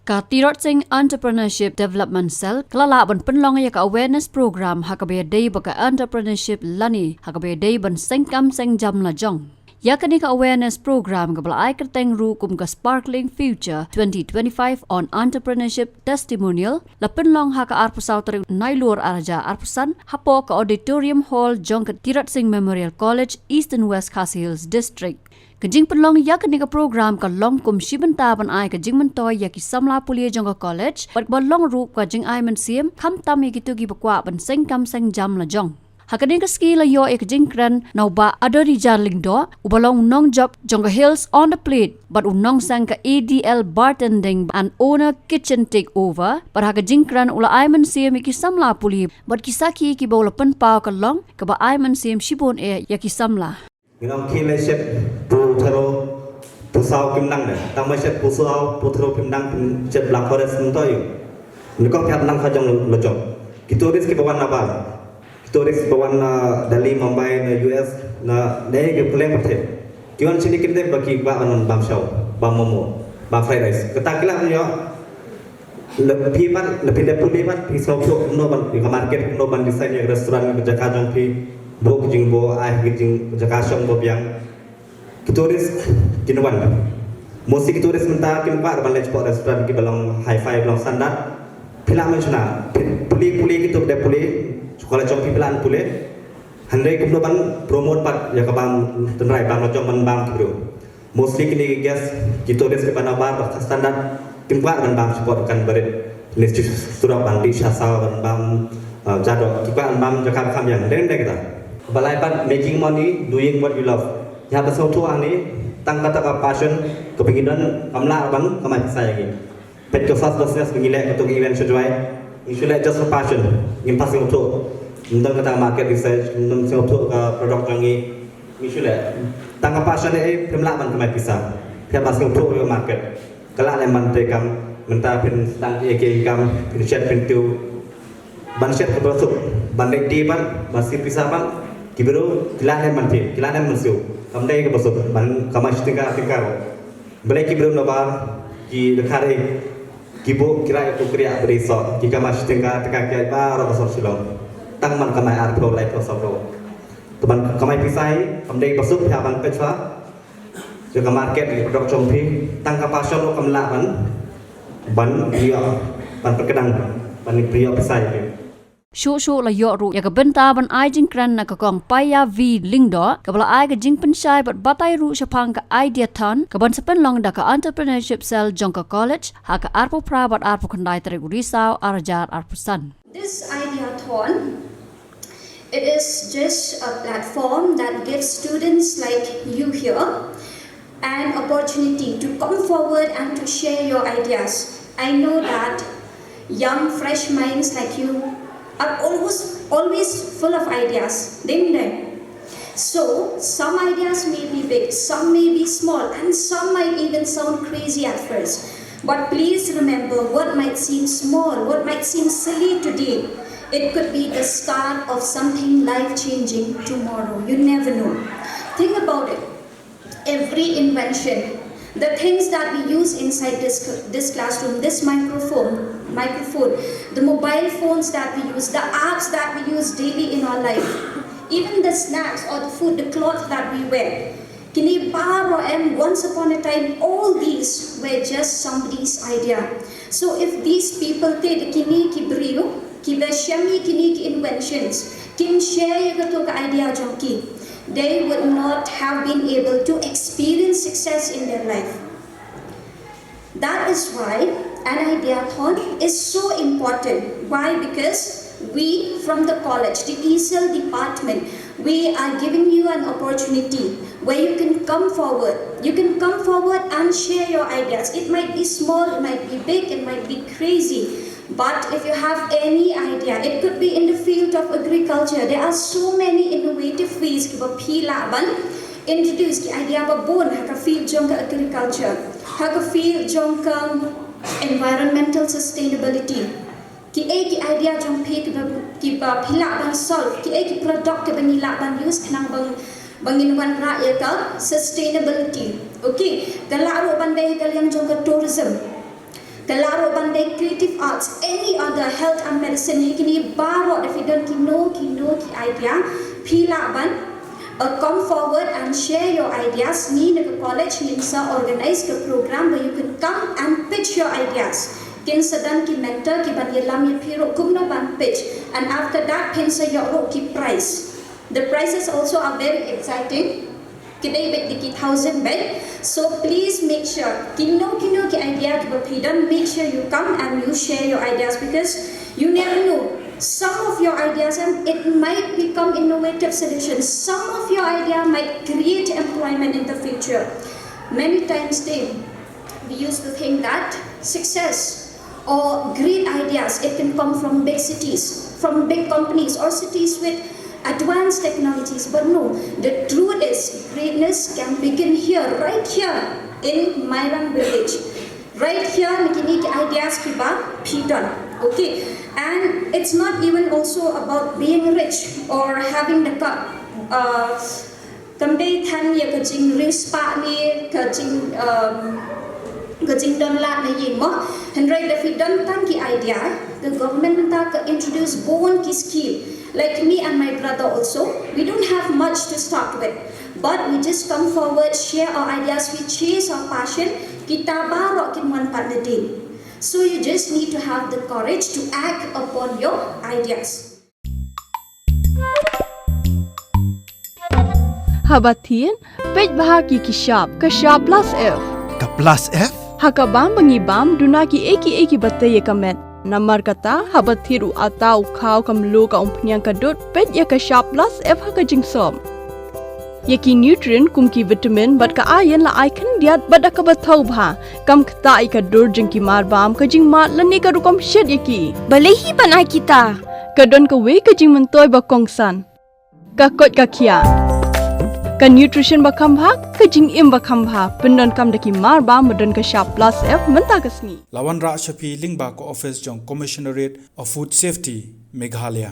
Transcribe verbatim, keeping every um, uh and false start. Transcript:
Ka Tirot Sing Entrepreneurship Development Cell ka la lah ban pynlong ïa ka awareness program ha kaba ïadei bad ka entrepreneurship lane ha kaba ïadei ban seng kam seng jam la jong. Ïa kane ka awareness program kaba la ai kyrteng ruh kum ka Sparkling Future twenty twenty-five on Entrepreneurship Testimonial la pynlong ha ka arphew saw tarik Nailur arhajar arphew san hapoh ka Auditorium Hall jong ka Tirot Sing Memorial College, Eastern West Khasi Hills District. Ka jingpynlong ïa kane ka program ka long kum shi bynta ban ai ka jingmyntoi ïa ki samla pule jong ka college bad ba long ruh ka jingai mynsiem khamtam ïa kito kiba kwah ban seng kam seng jam la jong. Ha kane ka sngi la ïoh ïa ka jingkren na u Bah Adonijar Lyngdoh uba long u nongjop jong ka Hills on the Plate bad u nongseng ka A D L Bartending and Owner Kitchen Takeover. Bad ha ka jingkren u la ai mynsiem ïa ki samla pule bad ki sakhi kiba u la pynpaw ka long kaba ai mynsiem shibun eh ïa ki samla. Ngi ong ki leh shet pu tharo pu saw kim dang ne. Tang ma shet pu saw pu tharo kim dang kim shet Black Forest ngi to yu. Ni kong phet nang ka jong lo jong. Ki tourist kiba wan na bar. Ki tourist kiba wan na Delhi, Mumbai, na U S, na ne ki pele pyrthei. Ki wan shini kim dei ba ki ba ban bam shaw, bam momo, bam fried rice. Kata ki la nyo. Leh phi pat, leh phi dep pule pat, phi sngewthuh kumno ban, ïa ka market kumno ban design ïa ka restaurant, ka jaka jong phi, buh ka jingbor, ai ka jing, jaka shong ba biang. Ki tourist kin wan. Mostly ki tourist mynta kim kwah ban leit shapoh restaurant kiba long hi-fi, ba long standard. Phi lah ban shna, phi pule, pule kito ba dep pule, shu kwah la jong phi phi lah ban pule. Hynrei kumno ban promote pat ïa ka bam tynrai, bam la jong ban bam ki briew. Mostly kine ki guest, ki tourist kiba na bar, ba ka standard, kim kwah ban bam shapoh dukan barit. List surok ban dih sha saw ban bam, uh, jadok. Kim kwah ban bam jaka ba kham ïang. Deng deng kita. Ba lai pat, making money, doing what you love. Ïa ba sngewthuh hangne, tang kata ka passion, kaba ngi don, kam lah ban kamai pisa ïa ngi. Peit ka first business ba ngi leh, kato ka event sha Jowai. Ngi shu leh just for passion. Ngim pat sngewthuh. Ngim don kata ka market research, ngim don sngewthuh ka product jong ngi. Ngi shu leh. Tang ka passion eh, phim lah ban kamai pisa. Phi hap ban sngewthuh ïa ka market. Ka lah leh ban trei kam, mynta phin sdang ïa ki kam, phin shet phin tiew. Ban shet kaba suk, ban leit die pat, ban siew pisa pat. Ki briew, ki lah leh ban trei, ki lah leh ban siew. Kam dei kaba suk, ban kamai shi tyngka, tyngka ruh. Balei ki briew na bar, ki dkhar eh, ki buh, ki rai tu kriah bri so, ki kamai shi tyngka, tyngka ki ai baroh ka sor Shillong. Tang ban kamai arphew, laiphew, sawphew. To ban kamai pisa eh, kam dei ba suk, phi hap ban peit shuwa. Ïa ka market, ïa ka product jong phi, tang ka passion ruh kam lah ban, ban ïoh, ban pyrkhat, ban ïoh pisa ïa phi. Shuh shuh la ïoh ruh ïa ka bynta ban ai jingkren na ka Kong Paiya V Lyngdoh, kaba la ai ka jingpynshai bad batai ruh shaphang ka Ideathon, kaban sa pynlong da ka Entrepreneurship Cell jong ka college, ha ka arphew phra bad arphew khyndai tarik u Risaw arhajar arphew san. This Ideathon, it is just a platform that gives students like you here an opportunity to come forward and to share your ideas. I know that young, fresh minds like you are always, always full of ideas. Ding ding. So, some ideas may be big, some may be small, and some might even sound crazy at first. But please remember, what might seem small, what might seem silly today, it could be the start of something life changing tomorrow. You never know. Think about it. Every invention, the things that we use inside this, this classroom, this microphone, microphone, the mobile phones that we use, the apps that we use daily in our life, even the snacks or the food, the clothes that we wear. Kine baroh em, once upon a time, all these were just somebody's idea. So if these people, te da kine ki briew, kiba shem ïa kine ki inventions, kin share ïa kato ka idea jong ki, they would not have been able to experience success in their life. That is why an ideathon is so important. Why? Because we from the college, the E S L department, we are giving you an opportunity where you can come forward. You can come forward and share your ideas. It might be small, it might be big, it might be crazy. But if you have any idea, it could be in the field of agriculture. There are so many innovative ways kiba phi lah ban introduce ki idea ba bun ha ka field jong ka agriculture, ha ka field jong ka environmental sustainability. Kiei ki idea jong phi kiba, kiba phi lah ban solve, kiei ki product kiba ngi lah ban use khnang ba, ba ngin wanrah ïa ka sustainability. Okay, ka lah ruh ban dei ha ka liang jong ka tourism. Ka lah ruh ban dei creative arts, any other health and medicine, hi kine baroh da phi don kino kino ki idea, phi lah ban uh, come forward and share your ideas. Ngi na ka college ngin sa organize ka program where you can come and pitch your ideas. Kin sa don ki mentor ki ban ïalam ïa phi ruh kumno ban pitch. And after that, phin sa ïoh ruh ki prize. The prizes also are very exciting. Ki dei beit da ki thousand beit. So please make sure kino kino ki idea kiba phi don, make sure you come and you share your ideas, because you never know. Some of your ideas, and it might become innovative solutions. Some of your idea might create employment in the future. Many times, Dave, we used to think that success or great ideas, it can come from big cities, from big companies, or cities with advanced technologies. But no, the truth is, greatness can begin here, right here in Mairang village. Right here, na kine ki ideas kiba phi don. Okay. And it's not even also about being rich or having the cup. Uh, kam dei than ïa ka jingriewspah ne ka jing, um, ka jingdon lad na ïing mo. Hynrei da phi don tang ki idea, the government mynta ka introduce bun ki scheme. Like me and my brother also, we don't have much to start with. But we just come forward, share our ideas, we chase our passion, kita baroh kin wan pat nadien. So you just need to have the courage to act upon your ideas. Haba thied, peit bha ki ki shap, ka shap plus F. Ka plus F? Ha ka bam ba ngi bam, duna ki ei ki ei kiba tei ïa ka met. Namar kata, haba thied u atta u khaw ka mluh ka umphniang ka dud, peit ïa ka shap plus F ha ka jingsop. Ïa ki nutrient kum ki vitamin bad ka iron la ai khyndiat bad da kaba thaw bha. Kam ktah ïa ka dur jong ki mar bam, ka jingmad lane ka rukom shet ïa ki. Balei hi ban ai kita? Ka don kawei ka jingmyntoi ba kongsan. Ka koit ka khiah. Ka nutrition ba kham bha, ka jingim ba kham bha. Pyndonkam da ki mar bam ba don ka shap plus F mynta ka sngi. La wanrah sha phi lyngba ka office jong Commissionerate of Food Safety, Meghalaya.